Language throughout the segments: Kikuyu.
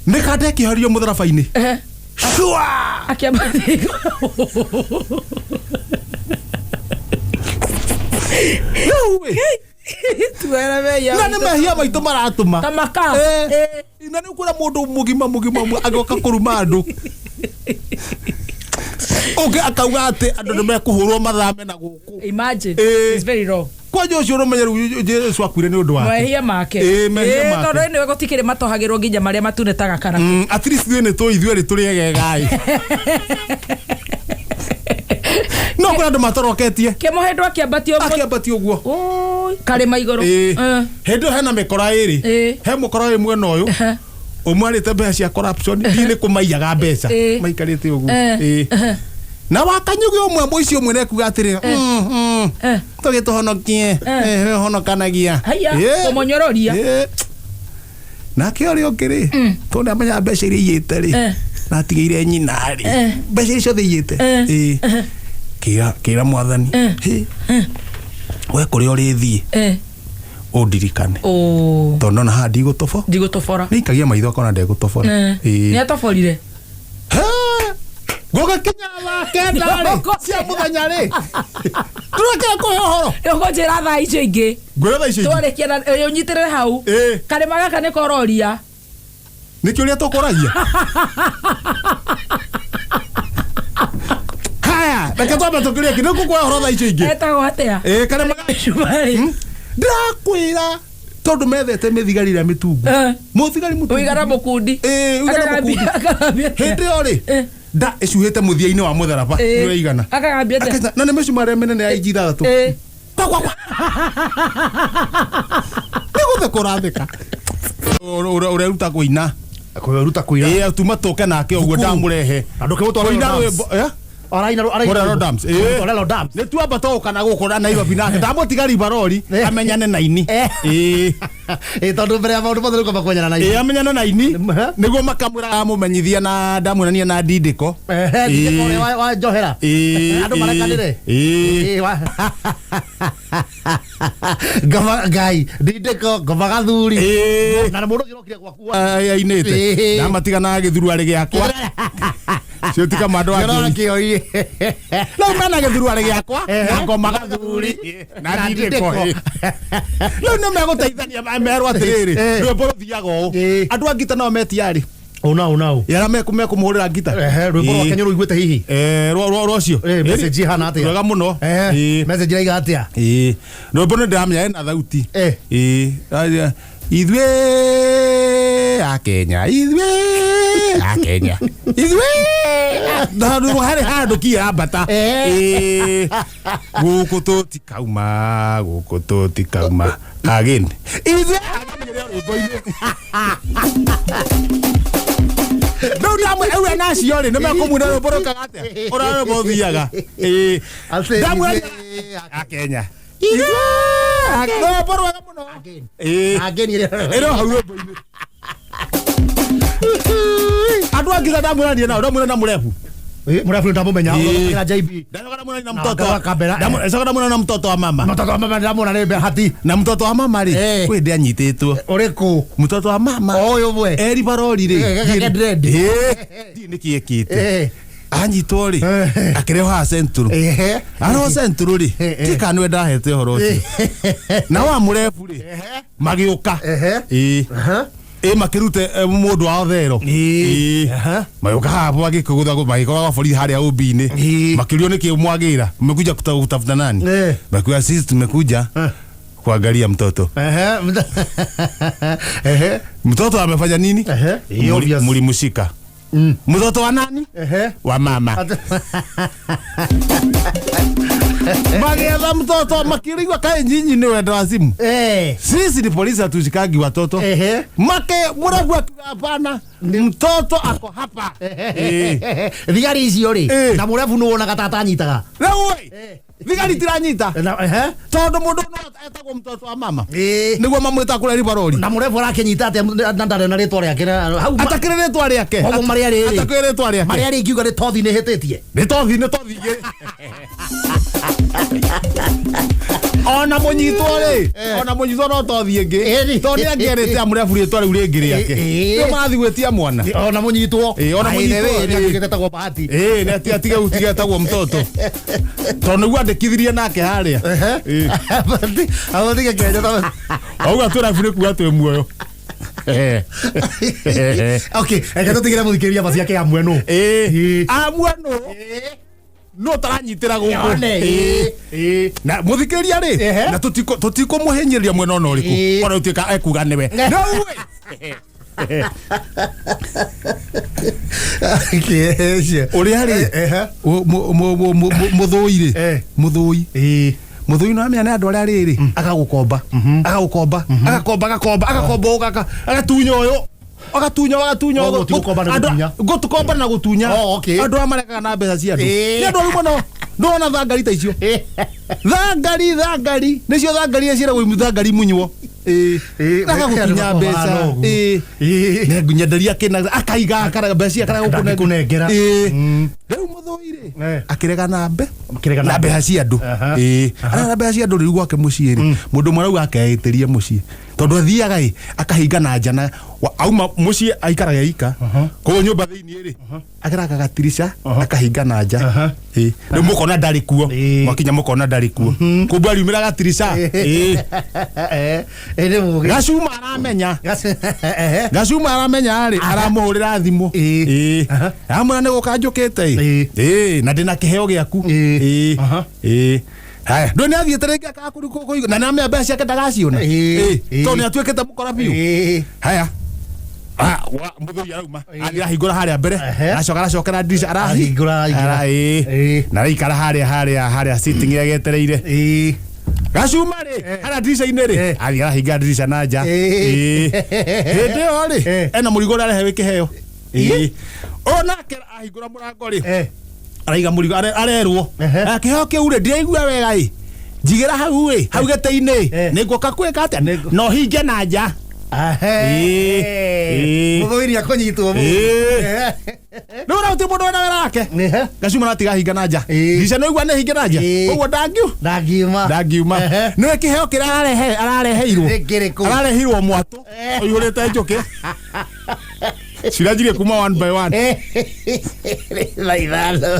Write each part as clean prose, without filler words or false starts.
Nĩ kanda ĩkĩhorio mũtharaba-inĩ. Shua! Akĩamba Rĩu ĩ, tuera mehia na nĩ mehia maitũ maratũma. Ta maka. Na nĩ ũkuona mũndũ mũgima mũgima agĩũka kũruma andũ. Ũngĩ akauga atĩ andũ nĩ mekũhũrwo mathame na gũkũ. Imagine. It's very wrong. Kwanja ũcio ũrũmenye rĩu Jesu akuire nĩ ũndũ wake. Mehia make. Ĩĩ, mehia make. Tondũ anyway gũtikĩrĩ matohagĩrwo nginya marĩa matune ta gakara. At least ithuĩ nĩ tũĩ ithuĩ erĩ tũrĩ egegai. No kũrĩ andũ matoroketie. Kĩmũhĩndũ akĩambatio Akĩambatio ũguo. Ũi, karĩma igũrũ. Hĩndĩ ĩyo hena mĩkora ĩrĩ. He mũkora wĩ mwena ũyũ. Ũmwe arĩte mbeca cia corruption, ndiĩ nĩ kũmaiyaga mbeca. Maikarĩte ũguo. Na wakanyugĩ ũmwe mũici ũmwe nekuga atĩrĩ, tũgĩtũhonokie, ũhonokanagia. Haiya, kũmũnyũrũria. Nake ũrĩa ũngĩ rĩ, tondũ nĩamenya mbeca iria aiyĩte rĩ, na atigĩire nyina rĩ, mbeca iria ciothe aiyĩte, kĩra kĩra mwathani, hĩ, we kũrĩa ũrĩthiĩ ũndirikane, tondũ ndona haha ndigũtobo, Ndigũtobora. Nĩaikagia maitho akona ndegũtobora. Nĩ atoborire. Gũgĩkinya thaa 9 rĩ, cia mũthenya rĩ, ndũrekera kũhe ũhoro. Ũkũnjĩra thaa icio ingĩ. Ngwĩra thaa icio ingĩ. Twarĩkia na ũnyitĩrĩre hau. Karĩma gaka nĩ kororia. Nĩ kĩũria tũkũragia. Haya, reke twambe tũkĩrie kĩ, nĩ ngũkũhe ũhoro thaa icio ingĩ. Etagwo atĩa? Karĩma gaka. Cumarĩ. Ndĩrakwĩra tondũ methete mĩthigari ĩrĩa mĩtungu. Mũthigari mũtungu. Ũigana mũkundi. Ũigana mũkundi. Akagambia atĩa? Hĩndĩ ĩyo rĩ, nda ĩcuhĩte mũthia-inĩ wa mũtharaba, nĩ ũraigana. Akagambia atĩa? Akaica, na nĩ mĩcumarĩ mĩnene ya inji 6. Kwa, kwa, kwa. Nĩ gũtheka ũratheka. Ũreruta kũina. Kwĩruta kũina. Tuma tũke nake ũguo Thukuru. ndamũrehe. Na ndũkĩmũtware Kũina Rodams. rwĩmbo, eh? Araina araina. Kũrĩa Rodams. Kũrĩa Rodams. Nĩ tuamba tũgũka na gũkũ na Nairobi nake ndamũtiga Rivaroli amenyane na ini. Tondũ mbere ya maũndũ mothe nĩ kwamba kũmenyana na ini. Amenyane na ini. Nĩguo makamwĩra amũmenyithia na ndamuonania na ndindĩko. Ndindĩko ũrĩa wa njohera. Andũ marekanĩre. Ngoma Ngai, ndindĩko, ngoma gathuri. Na mũndũ ũcio ũrokire gwaku. Ainĩte. Ndamatiga na gĩthuruarĩ gĩakwa. Cio ti kama andũ Kĩrora angĩ. kĩo Rĩu mena gĩthuruarĩ gĩakwa na ngoma gathuri na ndindĩko. Rĩu nĩ megũteithania merwo atĩrĩrĩ, rwĩmbo rũthiaga ũũ. Andũ a ngita nao metiarĩ. Ũna ũna ũ. Yara mekũmũhũrĩra ngita. Rwĩmbo rwake nĩ ũrũiguĩte hihi? Rwa rũcio. Message ihana atĩa? Rwega mũno. Message iraiga atĩa? Rwĩmbo nĩ ndĩramenya ena thauti. Ithuĩ a Kenya, ithuĩ a Kenya, ithuĩ handũ harĩ handũ kiambata. Gũkũ tũtikauma, gũkũ tũtikauma. Again. Ithuĩ rwĩmbo-inĩ. Rĩu ndamwe rĩu ena acio rĩ, nĩ mekũmwĩra rwĩmbo rũkaga atĩa? Ũrĩa rwĩmbo ũthiaga. Ndamwĩra a Kenya. Rwĩmbo rwega mũno. Ĩrĩ hau rwĩmbo-inĩ. Andũ angĩ ndamwĩra niĩ nao, ndamwĩra na mũrebu. Mũrebu ndamũmenya, ũrĩa JB. Ndamwĩra na mtoto. Ndamwĩra ndamwĩra na mtoto wa mama. Mtoto wa mama ndamwona nĩ hati. Na mtoto wa mama rĩ, kwĩ ndĩ anyitĩtwo. Ũrĩkũ? Mtoto wa mama. O ũyũ ũmwe. Eri barori rĩ. Dread. Ndiĩ nĩkĩ ekĩte. Anyitwo rĩ, akĩrehwo haha Central. Arehwo Central rĩ, ndiĩ kana nĩwe ndahete ũhoro ũcio. Na wa mũrebu rĩ, magĩũka. Makĩrute mũndũ wa Othero. Magĩũka haha magĩkũgũtha magĩkora borithi harĩa ũmbi-inĩ. Makĩũrio nĩkĩ mwagĩra, mmekuja kutafuta nani? Makiuga sisi tumekuja kuangalia mtoto. Mtoto amefanya nini? Mulimshika. Mtoto wa nani? Wa mama. Magĩetha mtoto makĩrigwa kaĩ nyinyi nĩ wendo wa simu. Sisi ni polisi hatushikagi watoto. Make mũrabu akiuga hapana, mtoto ako hapa. Thigari icio rĩ, na mũrebu nĩ wonaga ta atanyitaga. Rĩu ĩ, thigari tiranyita. Tondũ mũndũ no etagwo mtoto wa mama. Nĩguo mamwĩta kũrĩa ribarori. Na mũrebu arakĩnyita atĩa na ndarĩ na rĩtwa rĩake hau. Atakĩrĩ rĩtwa rĩake. Koguo marĩa rĩ. Atakĩrĩ rĩtwa rĩake. Marĩa rĩ ingiuga nĩ tothi nĩ hĩtĩtie. Nĩ tothi, nĩ tothi igĩrĩ. Ona mũnyitwo rĩ, ona mũnyitwo no tothi ĩngĩ. Ĩni. Tondũ nĩ angĩerĩte amũrebu rĩtwa rĩu rĩngĩ rĩake. Ĩ. Rĩu marathiĩ gwĩtia mwana. Ona mũnyitwo. Ĩ, ona mũnyitwo, ĩ. Nĩetagwo Bahati. Ĩ, nĩ atige utigetagwo mtoto. Tondũ nĩguo andĩkithirie nake harĩa. Ĩ. Abatige Kenya ta Auga twĩ rabu nĩ kuga twĩ muoyo. Okay, reke tũtigĩre mũthikĩrĩria ma ciake amwe nũ. Ĩ. Amwe nũ. No taranyitĩra gũkũ. Yone. Ĩ. Ĩ. Na mũthikĩrĩria rĩ, Ehe. na tũtikũmũhinyĩrĩria mwena ona ũrĩkũ. Ĩ. Ona ũtuĩka ekuga nĩwe. No we. Kĩecia. Ũrĩa rĩ, Ehe. mũthũi rĩ, Eh. mũthũi. Ĩ. Mũthũi no amenya nĩ andũ arĩa rĩrĩ, agagũkomba, agagũkomba, agakomba, agakomba, agakomba, agatunya ũyũ. Agatunya, agatunya. Oh, ti gũkomba nĩ gũtunya. Gũtukomba na gũtunya. Oh, okay. Andũ arĩa marekaga na mbeca cia andũ. Ĩ. Nĩ andũ oru mũno. Ndona thangari ta icio. Thangari, thangari. Nĩcio thangari iria ciĩragwo thangari munywo. Ĩ. Ĩ, Agagũtunya andũ mbeca. makoragwo ũguo. Ĩ. Ĩ. Nyenderia kĩna akaiga akaraga mbeca cia akaraga Ndangĩkũnengera. Ĩ. Mm. Rĩu mũthũi rĩ, Eh. akĩrega na mbe Akĩrega na na mbeca cia andũ. Aha. Ĩ. Arega na mbeca cia andũ rĩu gwake mũciĩ rĩ, mũndũ ũmwe arauga akeĩtĩria mũciĩ. Tondũ athiaga ĩ, akahinga na nja na auma mũciĩ aikaraga ika. Koguo nyũmba thĩinĩ rĩ, ageraga gatirica akahinga na nja. Aha. Ĩ. Rĩu mũkona ndarĩ kuo. Ĩ. Mwakinya mũkona ndarĩ kuo. Kumbe ariumĩra gatirica. Ĩ. Eh, ĩ nĩ mũgĩ. Gacuma aramenya. Ehe. Gacuma aramenya rĩ, aramũhũrĩra thimũ. Ĩ. Ĩ. Aha. Aramwĩra nĩ gũka njũkĩte ĩ. Ĩ. Ĩ, na ndĩna kĩheo gĩaku. Ĩ. Ĩ. Aha. Ĩ. Haya, ndũ nĩ athiĩte rĩngĩ akaga kũigua na nĩamenya mbeca ciake ndagaciona. Ĩ. Ĩ. Tondũ nĩ atuĩkĩte mũkora biũ. Ĩ. Haya. Ah, mũthuri arauma. Athiĩ arahingũra harĩa mbere. Ehe. Aracoka aracokera ndirica Arahingũra, arahingũra. Ĩ. Ĩ. Na araikara harĩa harĩa harĩa sitting ĩrĩa getereire. Ĩ. Gacuma rĩ, harĩa ndirica-inĩ rĩ, Eh. athiĩ arahinga ndirica na nja. Ĩ. Ĩ. Hĩndĩ ĩyo rĩ, Eh. ena mũrigo ũrĩa arehe wĩ kĩheo. Ĩ. Ũyũ nake ahingũra mũrango rĩ, Eh. araiga mũrigo arerwo. Ehe. "Ah, kĩheo kĩu rĩ, ndiraigua wega ĩ. Njigĩra hau ĩ, hau gĩtĩ-inĩ. Eh. Nĩngũka kwĩka atĩa? Nĩngũ- Na ũhinge na nja." Ahe. Ĩ. Mũthũi nĩ akũnyitwo mũno. Ĩ. Rĩu na gũtirĩ mũndũ wĩna wĩra wake. Ehe. Gacuma no tiga hinga na nja. Ĩ. Ndirica nĩ aigua nĩ hinge na nja. Ĩ. Ũguo ndangiu. Ndangiuma. Ndangiuma. Ehe. Nĩwe kĩheo kĩrĩa arareheirwo. Nĩ kĩrĩkũ? Arareheirwo mwatũ ũihũrĩte njũkĩ. Ciranjirie kuma one by one. Eh. Thaa ithano.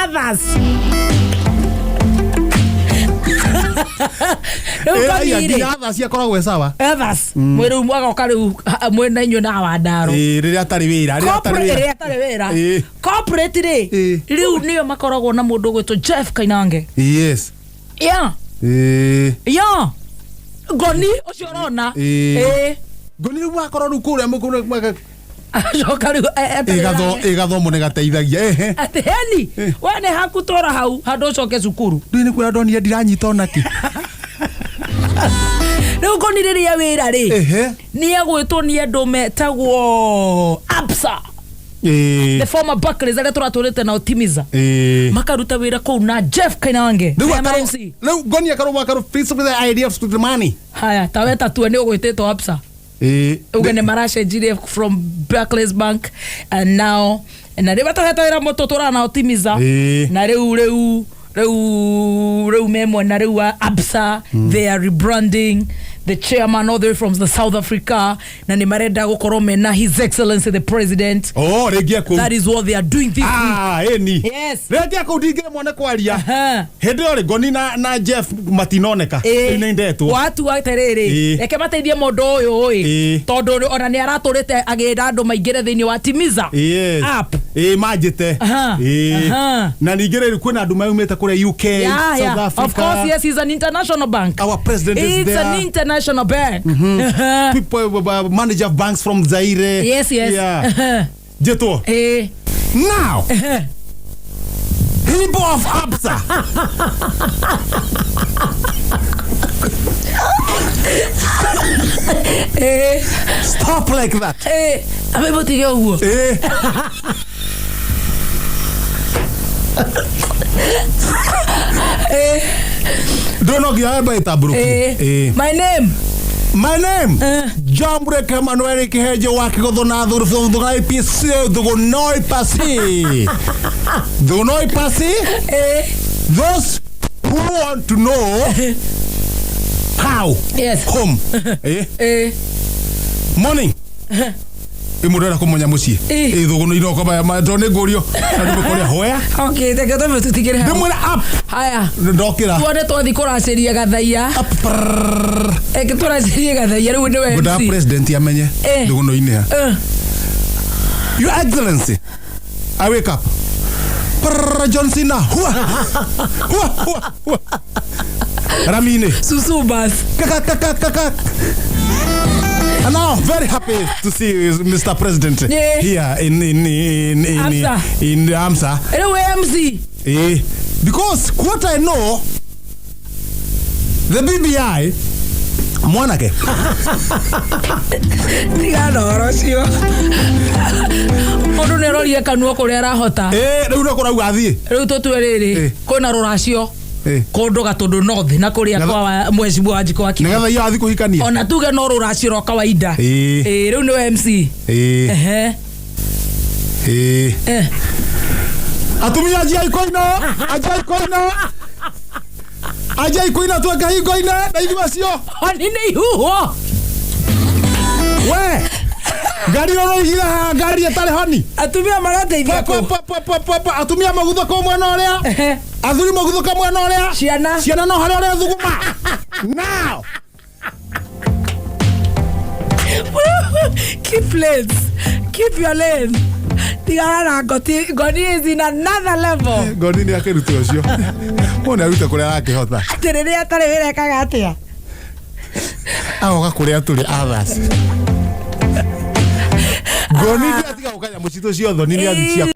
Others. Rĩu Ĩ, aya, ngoni rĩ, nginya thaa ciakoragwo e sawa. others mwĩ rĩu agoka rĩu mwĩ na inyuĩ na wandaro. Ĩ, rĩrĩa atarĩ wĩra, rĩrĩa atarĩ Corporate wĩra. ĩrĩa atarĩ wĩra. Ĩ. Corporate rĩ, Ĩ. rĩu nĩo makoragwo na mũndũ ũgwĩtwo Jeff Kainange. Yes. Yeah. Ĩ. Yeah. Ngoni ũcio ũrona. Ĩ. Ĩ. Ngoni rĩu wakorwo rĩu kũrĩa Acoka rĩu atarĩ wĩra. ĩgathomo nĩ gateithagia. Ehe. Atĩ heni we nĩ haku tũra hau handũ ũcoke cukuru. Ndũĩ nĩ kwĩra ndonire ndiranyita onakĩ. Rĩu ngoni rĩrĩa wĩra rĩ, Ehe. nĩ egwĩtwo nĩ andũ metagwo Absa, Ĩ. the former Barclays arĩa tũratũrĩte nao Timiza. Ĩ. Makaruta wĩra kũu na Jeff Kainange. Rĩu Arĩa akarwo- MC. rĩu ngoni akarwo akarwo please with the idea of the money. Haya, tawe tatue nĩ ũgwĩtĩtwo Absa. Ĩ. Uge nĩ maracenjirie from Barclays Bank and now na rĩu matũhete wĩra mũtũ tũraga nao Timiza. Ĩ. Na rĩu rĩu rĩu rĩu me mwena rĩu wa Absa. They are rebranding the chairman all the way from the South Africa na nĩ marenda gũkorwo mena His Excellency the President. Oh, rĩngĩ ekũu. That is what they are doing this week. Ah, ĩni. Yes. Rĩngĩ ekũu ndingĩremwo nĩ kwaria. Aha. Hĩndĩ ĩyo rĩ, Ngoni na Jeff matinoneka. Rĩu nĩ ndetwo. Watu atĩrĩrĩ, Ĩ. reke mateithie mũndũ ũyũ ĩ, Ĩ. tondũ ona nĩ aratũrĩte agĩra andũ maingĩre thĩinĩ wa Timiza Yes. app. Ĩ, manjĩte. Aha. Ĩ. Aha. Na ningĩ rĩu kwĩna andũ maumĩte kũrĩa UK, Yeah, South yeah. Africa. Of course, yes, he's an international bank. Our president is It's there. an international bank. Uh-huh. People, manager of banks from Zaire. Yes, yes. Yeah. Uh-huh. Njĩtwo. Eh. Now, people of Absa. Eh. Stop like that. Eh. Abe mũtige ũguo. Eh. Ndå no nginya wembe ĩtambũrũku. Eh. Eh. My name. My name John Breke Manuel Kiheje wa Kigotho na Thuru Thugunoi PC Thugunoi Pasi. Thugunoi Pasi. Eh. Those Who want to know how? Yes. Home. Eh? Eh. Morning. Ĩ mũndũ arenda kũmonya mũciĩ. Eh. Ĩ thũgũnũ iroko maya tondũ nĩ ngũrio. Na ndĩmũkũria hoya. Okay, reke tũmbe tũtigĩre hau. Ndĩmwĩra up. Haya. Ndokĩra. Tuone twathi kũracĩria gathaiya. Up. Prrrr. Reke tũracĩrie gathaiya rĩu nĩwe Ngwendaga MC. president amenye Eh. thũgũnũ-inĩ ha. Eh. Your Excellency, I wake up. Prrrr, John Cena. Hua. Hua, hua, hua. Ramine. Susu bas. Kaka, kaka, kaka. And now, very happy to see you, Mr. President, Yeah. here in Amsa. in Amsa. Rĩu MC. Eh, because what I know, the BBI, mwanake Tiga na ũhoro ũcio. Mũndũ nĩ aroria kanua kũrĩa arahota. Eh, rĩu no kũrauga athiĩ. Rĩu tũtue rĩrĩ Eh. kwĩna rũracio Eh. kũndũ gatũndũ north na kũrĩa Ngetha- kwa mheshimiwa Wanjikũ wa Kibaki. Nĩgetha iyo athiĩ kũhikania. Ona tuge no rũracio rwa kawaida. Eh. Eh, rĩu nĩwe MC. Eh, Ehe. eh. Eh. Atumia anjia ikoina, anjia ikoina. Anjia ikoina tuweke hingo-inĩ na ithuĩ acio. Oni nĩ ihuho. We. Ngari ĩno no ihira haha, ngari ĩtarĩ honi. Atumia marateithia Pa, kũ? pa, pa, pa, pa, pa. Atumia maguthũka mwena ũrĩa. Ehe. Athuri maguthũka mwena ũrĩa. Ciana. Ciana no harĩa ũrethuguma. Now. Keep lanes. Keep your lane. Tigana na ngoti. Ngoni is in another level. Ngoni nĩ akĩrute ũcio. Mũndũ nĩ arute kũrĩa arakĩhota. Atĩ rĩrĩa atarĩ wĩra ekaga atĩa? Agoka kũrĩa tũrĩ others. Ngoni nĩ atiga gũkanya mũcitũ cia thoni nĩ athi cia